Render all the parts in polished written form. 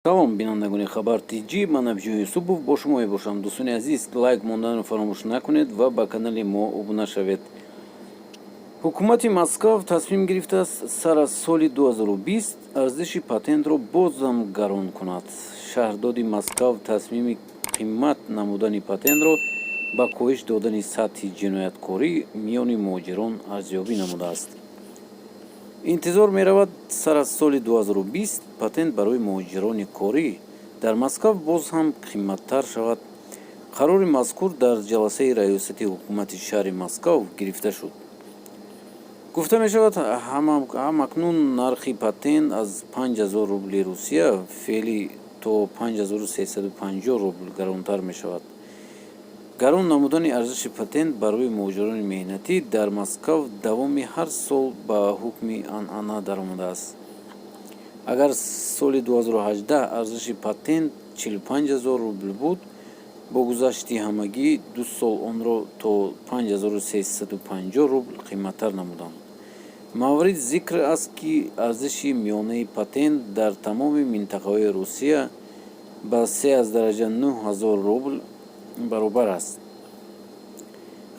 Салом, бинандагони Хабар Тҷ, ман Абҷон Юсупов бо шумо мебошам. Дӯстони азиз, лайк монданро фаромӯш накунед ва ба канали мо обуна шавед. Ҳукумати Москав тасмим гирифтааст, сар аз соли 2020 арзиши патентро бозам гарон кунад. Шаҳрдоди Москав тасмими қимат намудани патентро ба коҳиш додани сатҳи ҷинояткорӣ миёни муҳоҷирон арзёбӣ намудааст. Интизор меравад, сар аз соли 2020 патент барои муҳоҷирони корӣ дар Москав боз ҳам қиматтар шавад. Қарори мазкур дар ҷаласаи раёсати ҳукумати шаҳри Москав гирифта шуд. Гуфта мешавад, ҳамакнун нархи патент аз 5000 рубли Русия феълӣ то 5350 рубл гаронтар мешавад. Гарон намудани арзиши патент барои муҳоҷирони меҳнатӣ дар Москав давоми ҳар сол ба ҳукми анъана даромадааст. Агар соли 2018 арзиши патент 45 000 рубл буд, бо гузашти ҳамагӣ 2 сол онро то 5350 рубл қиматтар намуданд. Маврид зикр аст, ки арзиши миёнаи патент дар тамоми минтақаҳои Русия ба 3,9 ҳазор рубл баробар аст.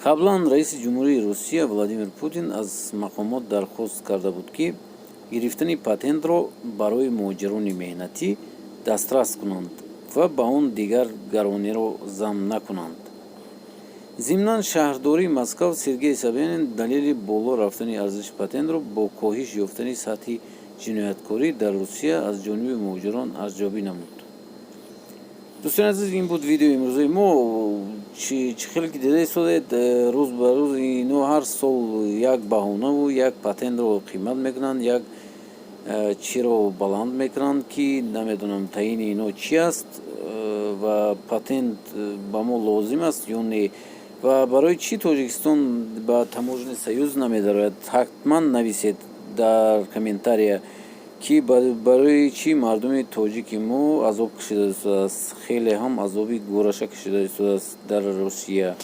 Қаблан раиси ҷумҳурии Русия Владимир Путин аз мақомот дархост карда буд, ки гирифтани патентро барои муҳоҷирони меҳнатӣ дастрас кунанд ва ба он дигар гарониро зам накунанд. Зимнан, шаҳрдории Москав Сергей Собянин далели боло рафтани арзиши патентро бо коҳиш ёфтани сатҳи ҷинояткорӣ дар Русия аз ҷониби муҳоҷирон арзёбӣ намуд. Дӯстони азиз, ин буд видеои имрӯзаи мо. Чӣ хеле ки дида истодаед, рӯз ба рӯз ино ҳар сол як баҳонаву як патентро қимат мекунанд, як чиро баланд мекунанд, ки намедонам, таъини ино чи аст ва патент ба мо лозим аст ё не, ва барои чӣ Тоҷикистон ба Таможенный союз намедарояд. Ҳатман нависед дар комментария, ки барои чӣ мардуми тоҷики мо азоб кашида истодааст, хеле ҳам азоби гӯраша кашида истодааст дар Русия.